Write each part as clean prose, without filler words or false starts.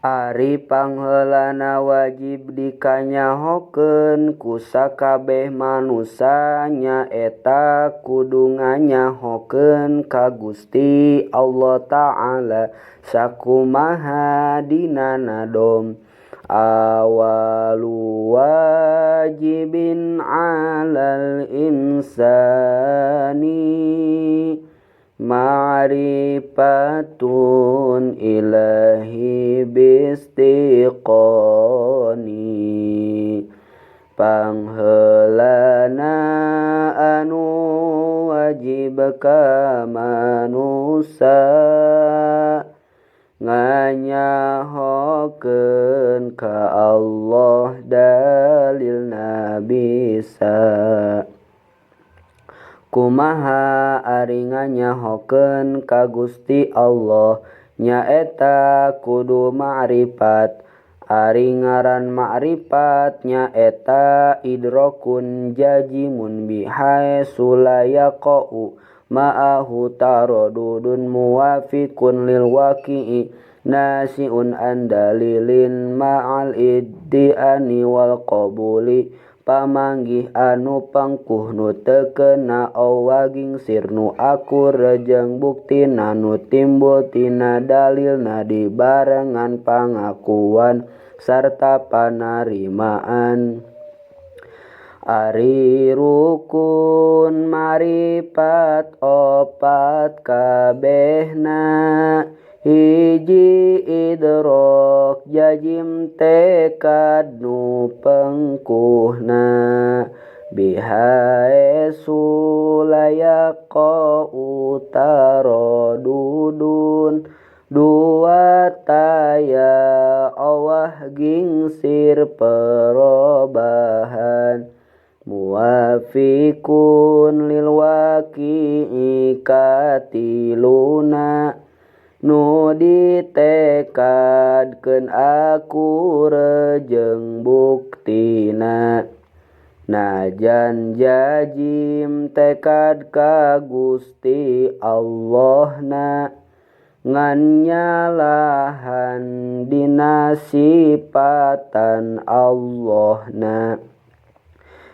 Ari pangheulana wajib dikanyahokeun ku sakabeh manusa nyaeta kudu nganyahokeun ka Gusti Allah Ta'ala sakumaha dina nadom. Awalu wajibin 'alal insani ma'rifatun ilahi bistiqoni. Pangheulana anu wajib ka manusa nganyahokeun ka Allah dalilna bisa. Kumaha ari nganyahokeun ka Gusti Allah nyaeta kudu ma'rifat. Ari ngaran ma'rifat nyaeta idrokun jajimun bihaitsu la yaqa'u ma'ahu taradudun muwafiqun lil waqi'i nasi'un an dalilin ma'al iddi'ani wal qabuli. Pamanggih anu pangkuh nu teu keuna owaging sir nu akur jeung buktina nu timbul tina dalilna dibarengan pangakuan sarta panarimaan. Ari rukun marifat opat kabehna hiji idrok jajim tekad nu pengkuhna bihaesu la yaqa'u taradudun dua taya awah gingsir perobahan muwafiqun lil waqi'i katiluna nu ditekadkeun akur jeung buktina. Najan jajim tekad ka Gusti Allahna ngan nyalahan dina sipatan Allahna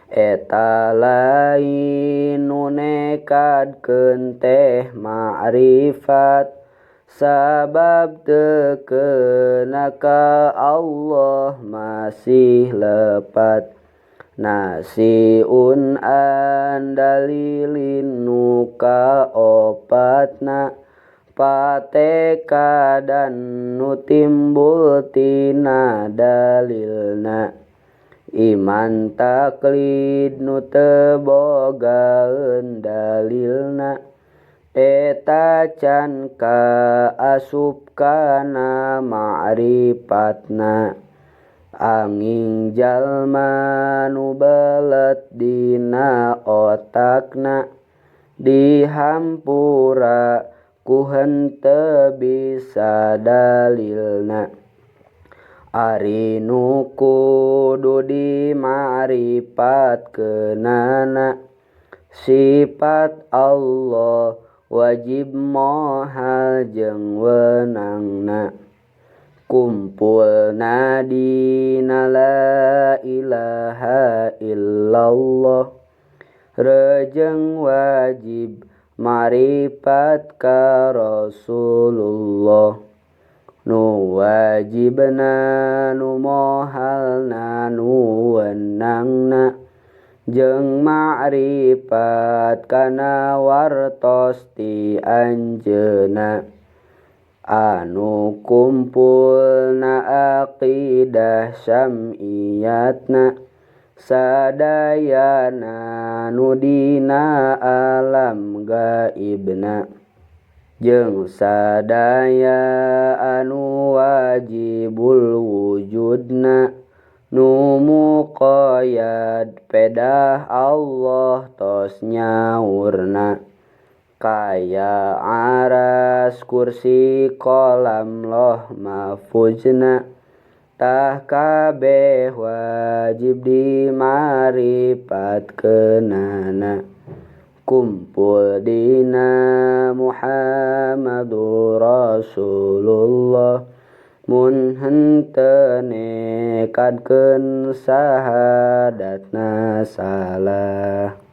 eta lain nu nekadkeun teh ma'rifat sabab teu keuna ka Allah masih lepat. Nasiun an dalilin nu kaopatna patekadan nu timbul tina dalilna. Iman taklid nu teu bogaeun dalilna eta can ka asup kana ma'rifatna. Angin jalma nu belet dina otakna dihampura ku henteu bisa dalilna. Ari nu kudu dima'rifatkeunana sifat Allah wajib mohal jeung wenangna. Kumpulna dina la ilaha illallah rejeng wajib ma'rifat ka Rasulullah. Nu wajibna nu mohalna nu wenangna jeung ma'rifat kana wartos ti anjeunna. Anu kumpulna aqidah syam'iyatna sadayana nu dina alam gaibna jeung sadaya anu wajibul wujudna nu muqayyad pedah Allah tos nyaurna kaya aras kursi kolam loh mahfuzna. Tah kabeh wajib dima'rifatkeunana. Kumpul dina Muhammadur Rasulullah Mun henteu nekadkeun sahadatna salah.